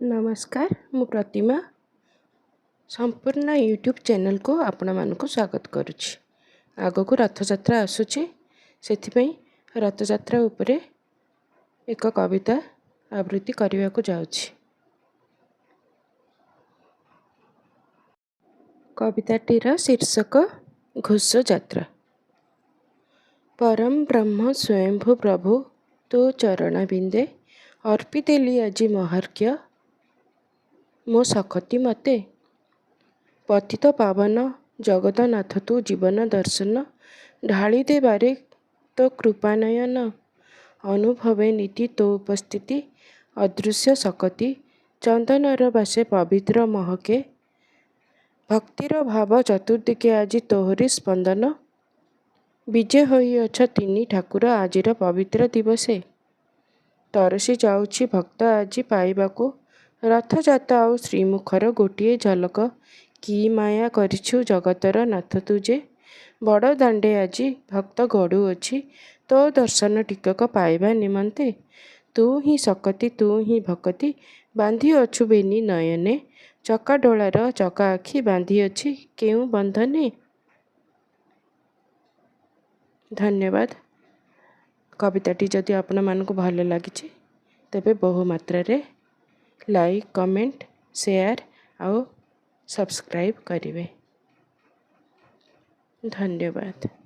ନମସ୍କାର, ମୁଁ ପ୍ରତିମା ସମ୍ପୂର୍ଣ୍ଣ ୟୁଟ୍ୟୁବ୍ ଚ୍ୟାନେଲ୍କୁ ଆପଣମାନଙ୍କୁ ସ୍ୱାଗତ କରୁଛି। ଆଗକୁ ରଥଯାତ୍ରା ଆସୁଛି, ସେଥିପାଇଁ ରଥଯାତ୍ରା ଉପରେ ଏକ କବିତା ଆବୃତ୍ତି କରିବାକୁ ଯାଉଛି। କବିତାଟିର ଶୀର୍ଷକ ଘୋଷଯାତ୍ରା। ପରମ ବ୍ରହ୍ମ ସ୍ୱୟଂଭୂ ପ୍ରଭୁ, ତୋ ଚରଣ ବିନ୍ଦେ ଅର୍ପିଦେଲି ଆଜି ମହାର୍ଘ୍ୟ, ମୋ ସଖତି ମତେ। ପତିତ ପାବନ ଜଗତନାଥ, ତୁ ଜୀବନ ଦର୍ଶନ ଢାଳିଦେବାରେ ତୋ କୃପାନୟନ। ଅନୁଭବେ ନିତି ତୋ ଉପସ୍ଥିତି ଅଦୃଶ୍ୟ ଶକତି, ଚନ୍ଦନର ବାସେ ପବିତ୍ର ମହକେ। ଭକ୍ତିର ଭାବ ଚତୁର୍ଦିଗେ ଆଜି ତୋହରି ସ୍ପନ୍ଦନ, ବିଜେ ହୋଇଅଛ ତିନି ଠାକୁର ଆଜିର ପବିତ୍ର ଦିବସେ। ତରସି ଯାଉଛି ଭକ୍ତ ଆଜି ପାଇବାକୁ ରଥଯାତ ଆଉ ଶ୍ରୀମୁଖର ଗୋଟିଏ ଝଲକ। କି ମାୟା କରିଛୁ ଜଗତର ନାଥ ତୁ ଯେ, ବଡ଼ଦାଣ୍ଡେ ଆଜି ଭକ୍ତ ଗଡ଼ୁଅଛି ତୋ ଦର୍ଶନ ଟିକକ ପାଇବା ନିମନ୍ତେ। ତୁ ହିଁ ଶକତି, ତୁ ହିଁ ଭକତି, ବାନ୍ଧିଅଛୁ ବେନି ନୟନେ, ଚକାଡୋଳାର ଚକାଆଖି ବାନ୍ଧିଅଛି କେଉଁ ବନ୍ଧନେ। ଧନ୍ୟବାଦ। କବିତାଟି ଯଦି ଆପଣମାନଙ୍କୁ ଭଲ ଲାଗିଛି, ତେବେ ବହୁ ମାତ୍ରାରେ ଲାଇକ୍, କମେଣ୍ଟ, ସେୟାର ଆଉ ସବସ୍କ୍ରାଇବ୍ କରିବେ। ଧନ୍ୟବାଦ।